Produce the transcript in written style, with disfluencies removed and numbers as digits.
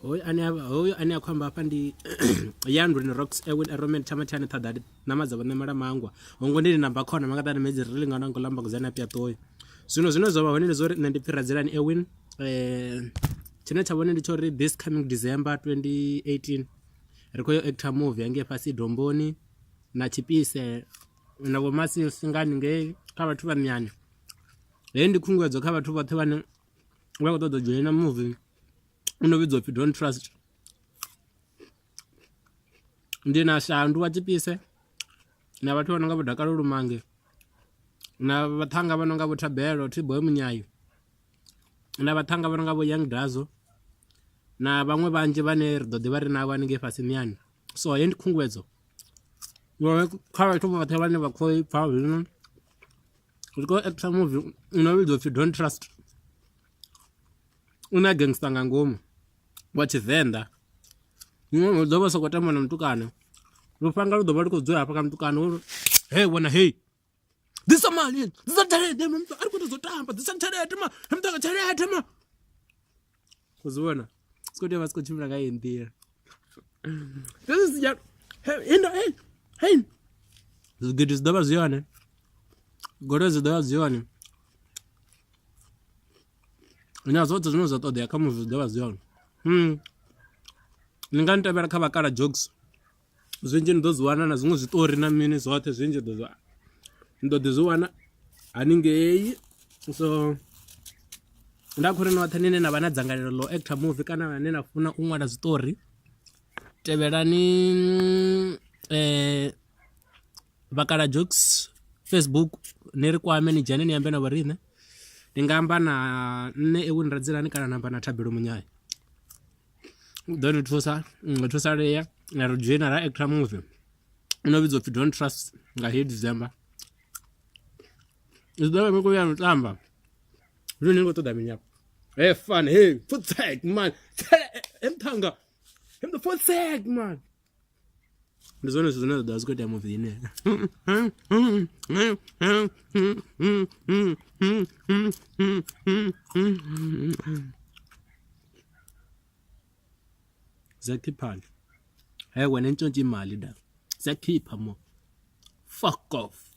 Hoyu ane a hoyu ane a khou amba hafha ndi ya Ndwini Rocks Ewin Aromen Thamathane Ṱhaḓani ṋama dza vhaṋamela mangwa hongo ndi namba khona mangaḓani medzi ri lingana ngo lamba ngozana piaṱoyo. Zwino zwine zwa vha hone ndi zwori nṋe ndi pfhi Radzilani Ewin tshine tsha vhone ndi tsha uri this coming December 2018 ri khou yo actor movie hangei fhasi domboni na Tshipise na vho Masisi nga haningei kha vhathu vha miani. Heyi ndi khunguwedzo kha vhathu vhoṱhe vhane vha khou ṱoḓa u dzhoina movie u no vhidzwa upfhi don't trust ndi na shandu wa tshipise na vhathu vha no nga vho dakalo lumange na vhaṱhanga vha no nga vho thabelo thiboy munyayo na vhaṱhanga vha no nga vho young dazo na vhaṅwe vhanzhi vhane ri ḓo ḓivha ri navho haningei fhasi miani so heyi ndi khunguwedzo kha vhathu vhoṱhe vhane vha khou pfha zwino ri khou actor movie no vhidzwa upfhi don't trust u na gangster nga ngomu wa tshivenḓa muṅwe u ḓo vha soko tamba na mutukana lufhanga lu ḓo vha lu khou dzula hafha kha mutukana uri hey wena hey ḓisa mali ḓisa tshelede a ri khou tou tamba ḓisa tshelede ma muṱanga tshelede ma u zwi vhona si khou tea vha si khou tshimbila nga iyi nḓila hey hey zwigidi zwi ḓo vha zwi hone goloi zwi ḓo vha zwi hone na zwoṱhe zwine zwa ṱoḓea kha muvi zwi ḓo vha zwi hone ni nga ntevhela kha vhakala jokes zwinzhi ni ḓo zwi wana na zwiṅwe zwiṱori na mini zwoṱhe zwinzhi ḓo zwi ni ḓo ḓi zwi wana haningei so nda khou ri noṱhe nine na vha na dzangalelo ḽo actor movie kana vhane na funa u ṅwala zwiṱori tevhelani vhakala jokes facebook ni ri kwame ni dzhene ni ambe na vhoriṋe ni nga amba na nṋe ewini radzilani kana na amba na thabelo munyanya u ḓo ri thusa nga thusalea na ri dzhoina ra actor movie no vhidzwa upfhi don't trust nga heyi december zwi ḓo vha mi khou ya no tamba zwino ni khou ṱoḓa mini afho hey fun hey futsek man he mthanga he futsek man ndi zwone zwithu zwine zwa ḓovha zwi khou itea movie ine Zakhiphani hey wena ntshontsha imali da zakhipha mo fuck off.